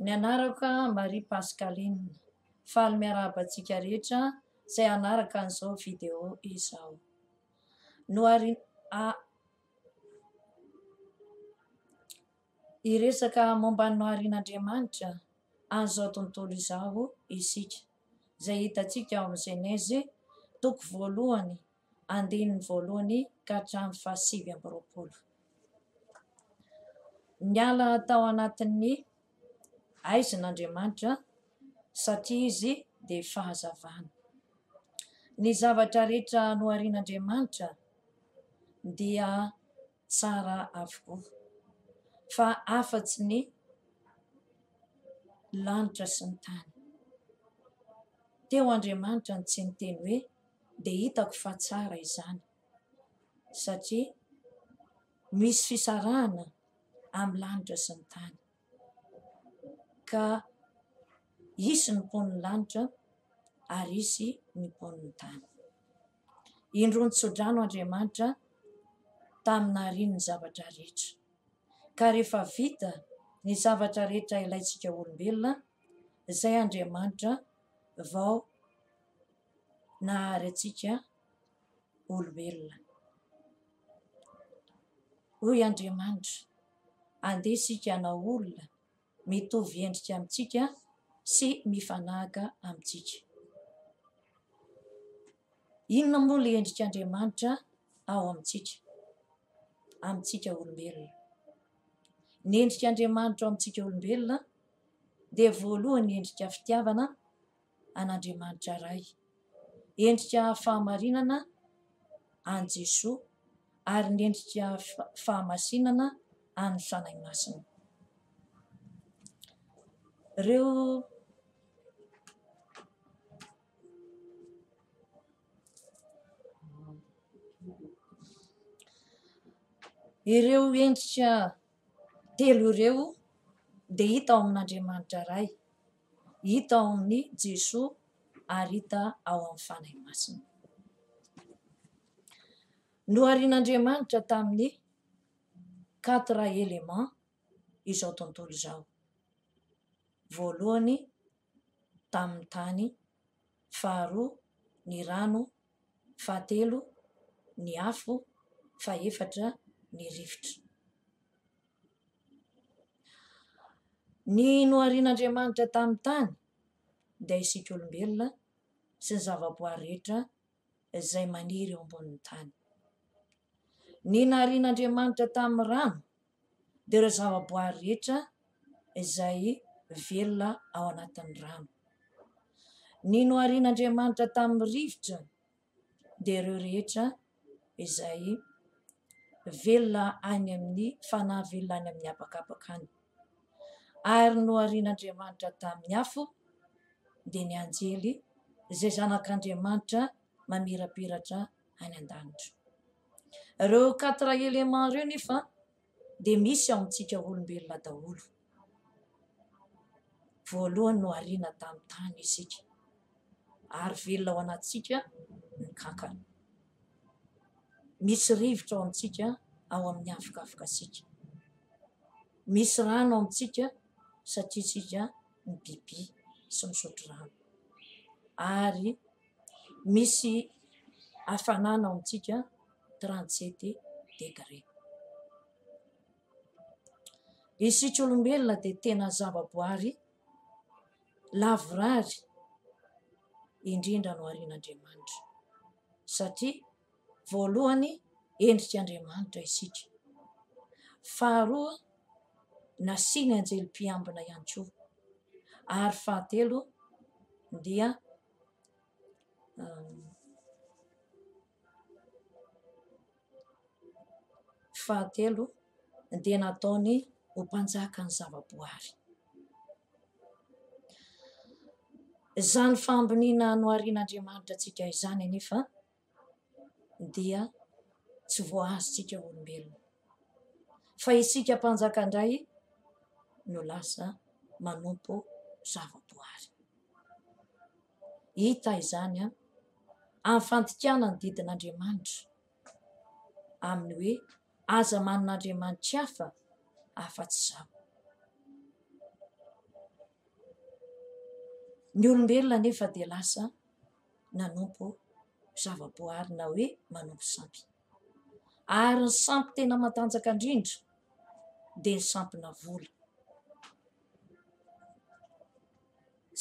Ny anarako Marie Pascaline. Faly miarahaba antsika rehetra izay hanaraka an'izao vidéo izao. Nohari a Hiresaka momba ny noharian'Andriamanitra an'izao tontolo izao isika, izay hitantsika ao amin'ny Genezy toko voalohany andininy voalohany ka hatramin'ny fahasivy amby 20. Niala tao anatin'ny haizina Andriamanitra satria Izy dia fahazavana. Ny zavatra rehetra noharian'Andriamanitra dia tsara avokoa fa afa-tsy ny lanitra sy ny tany. Teo Andriamanitra no tsy niteny hoe dia hitako fa tsara izany satria misy fisarahana amin'ny lanitra sy ny tany ka hisy ny mponin'ny lanitra ary hisy ny mponin'ny tany. Indroa nitsodrano Andriamanitra tamin'ny nahariany ny zavatra rehetra. Ka rehefa vita ny zavatra rehetra ilaintsika olombelona, izay Andriamanitra vao nahary antsika olombelona. Hoy Andriamanitra, Andeha isika hanao olona mitovy endrika amintsika sy mifanahaka amintsika. Inona moa ilay endrik'Andriamanitra ao amintsika, amintsika olombelona? Ny endrik'Andriamanitra ao amintsika olombelona dia voalohany endrika fitiavana an'Andriamanitra Ray, endrika fahamarinana an'i Jesoa ary ny endrika fahamasinana an'ny Fanahy Masina. Ireo Ireo endrika telo ireo dia hita ao amin'Andriamanitra Ray, hita ao amin'i Jesoa ary hita ao amin'ny Fanahy Masina. Noharian'Andriamanitra tamin'ny quatre éléments izao tontolo izao. Voalohany tamin'ny tany, faharoa ny rano, fahatelo ny afo, fahefatra ny rivotra. Ny noharian'Andriamanitra tamin'ny tany dia isika olombelona sy ny zavaboary rehetra izay maniry eo ambonin'ny tany. Ny naharian'Andriamanitra tamin'ny rano dia ireo zavaboary rehetra izay velona ao anatin'ny rano. Ny noharian'Andriamanitra tamin'ny rivotra dia ireo rehetra izay velona any amin'ny fanahy velona any amin'ny habakabaka any. Ary noharian'Andriamanitra tamin'ny afo dia ny anjely izay zanak'Andriamanitra mamirapiratra any an-danitra. Ireo quatre éléments ireo nefa dia misy ao amintsika olombelona daholo. Voalohany nohariana tamin'ny tany isika ary velona ao anatintsika ny kankana. Misy rivotra ao amintsika ao amin'ny avokavokantsika. Misy rano ao amintsika satria isika mibibi sy misotro rano. Ary misy hafanana ao amintsika 37 degré. Isika olombelona dia tena zavaboary lavorary indrindra noharian'Andriamanitra satria voalohany endrik'Andriamanitra isika, faharoa nasiany anjely mpiambina ihany koa ary fahatelo dia Fahatelo dia nataony ho mpanjaka ny zavaboary. Izany fahamboniana noharian'Andriamanitra antsika izany anefa dia tsy voahazontsika olombelona. Fa isika mpanjaka indray no lasa manompo zavaboary. Hita izany amin'ny fandikana ny didin'Andriamanitra amin'ny hoe aza manana andriamanitra hafa afa-tsy izaho. Ny olombelona anefa dia lasa nanompo zava-boahary na hoe manompo sampy. Ary ny sampy tena matanjaka indrindra dia ny sampina vola.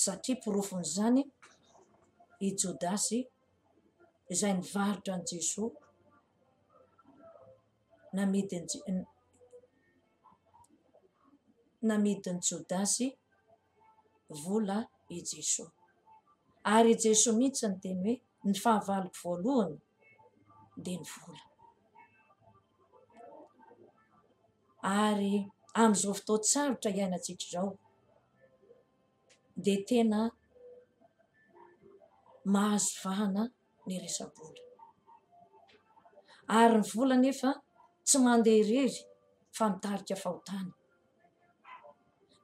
Satria porofon'izany i Jodasy izay nivarotra an'i Jesoa namidin'i namidin'i Jodasy vola i Jesoa. Ary i Jesoa mihitsy niteny hoe ny fahavaloko voalohany dia ny vola. Ary amin'izao fotoan-tsarotra iainantsika izao dia tena mahazo vahana ny resa-bola. Ary ny vola anefa tsy mandeha irery fa mitarika fahotana.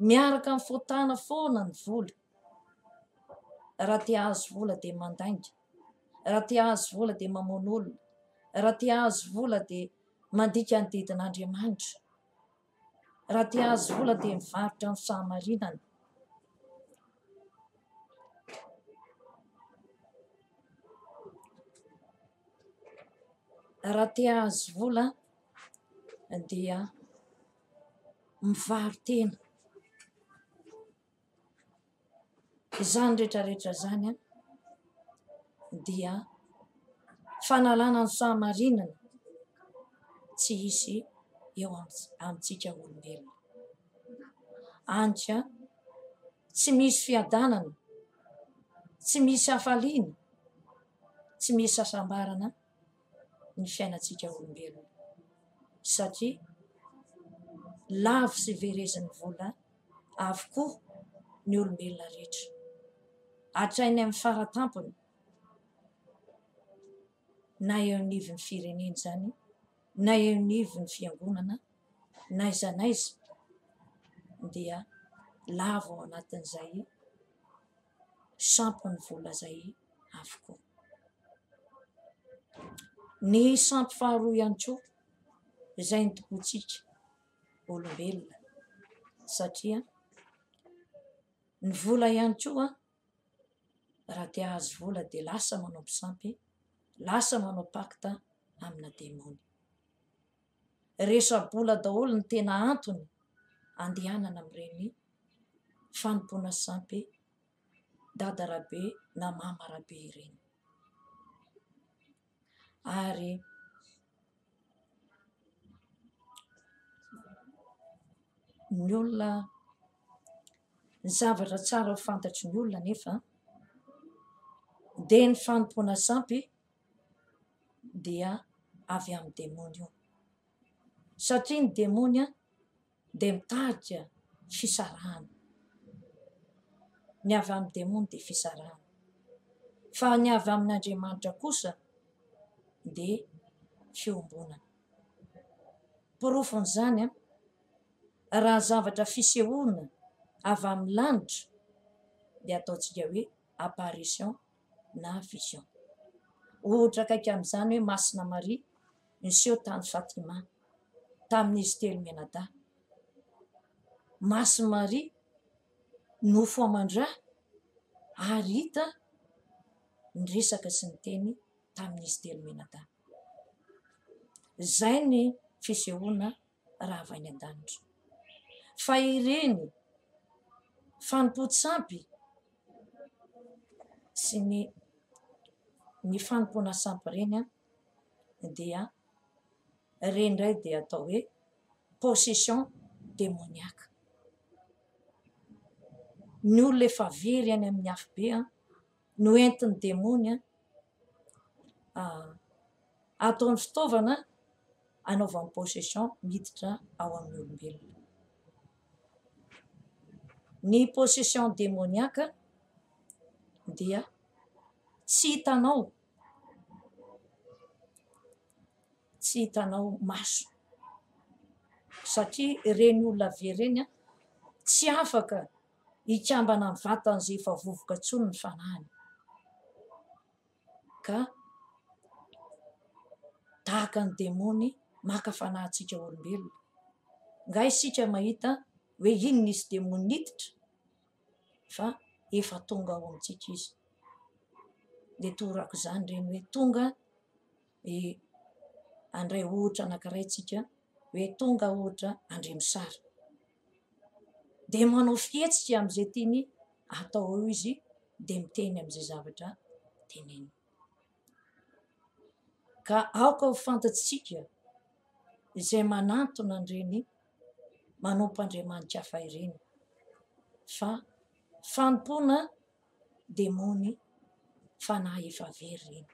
Miaraka amin'ny fahotana foana ny vola. Raha te hahazo vola dia mandainga. Raha te hahazo vola dia mamono olona. Raha te hahazo vola dia mandika ny didin'Andriamanitra. Raha te hahazo vola dia mivarotra ny fahamarinana. Raha te hahazo vola dia mivaro-tena. Izany rehetra rehetra izany dia fanalana ny fahamarinana tsy hisy eo amintsika olombelona. Any ka tsy misy fiadanana, tsy misy hafaliana, tsy misy hasambarana ny fiainantsika olombelona satria lavo sy verezin'ny vola avokoa ny olombelona rehetra, hatrainy amin'ny faratampony na eo anivon'ny firenena izany na eo anivon'ny fiangonana na aiza na aiza dia lavo ao anatin'izay sampin'ny vola izay avokoa. Ny sampy faharoa ihany koa izay nitompoantsika olombelona satria ny vola ihany koa raha te hahazo vola dia lasa manompo sampy, lasa manao pacte amina demony. Resa-bola daholo ny tena antony andehanana amin'ireny fanompoana sampy Dada Rabe na Mama Rabe ireny. Ary ny olona, ny zavatra tsara ho fantatry ny olona anefa dia ny fanompoana sampy dia avy amin'ny demony io. Satria ny demony dia mitarika fisarahana. Ny avy amin'ny demony dia fisarahana. Fa ny avy amin'Andriamanitra kosa dia fiombonana. Porofon'izany, raha zavatra fisehoana avy amin'ny lanitra dia ataontsika hoe apparition na vision. Ohatra akaiky amin'izany hoe Masina Maria niseho tany Fatima tamin'izy telo mianadahy. Masin'i Maria nofo aman-dra ary hita niresaka sy niteny tamin'izy telo mianadahy. Izay ny fisehoana raha avy any an-danitra. Fa ireny fanompoan-tsampy sy ny ny fanompoana sampy ireny dia ireny indray dia atao hoe possession démoniaque. Ny olona efa very any amin'ny afobe no entin'ny demony ataony fitaovana anaovany possession miditra ao amin'ny olombelona. Ny possession démoniaque dia tsy hitanao, tsy hitanao maso satria ireny olona very ireny tsy afaka hikambana amin'ny vatan'izay efa vovoka intsony ny fanahiny ka tahaka ny demony maka fanahy antsika olombelona. Nga isika mahita hoe iny nisy demony niditra fa Efa tonga ao amintsika izy. Dia toraka izany ireny hoe tonga e handray ohatra anankiray tsika hoe tonga ohatra Andriamisara. Dia manao fihetsika amin'izay tiany atao eo izy dia miteny amin'izay zavatra teneniny. Ka aoka ho fantatsika izay manantona an'ireny manompo andriamanitra hafa ireny fa fanompoana demony fanahy efa very ireny.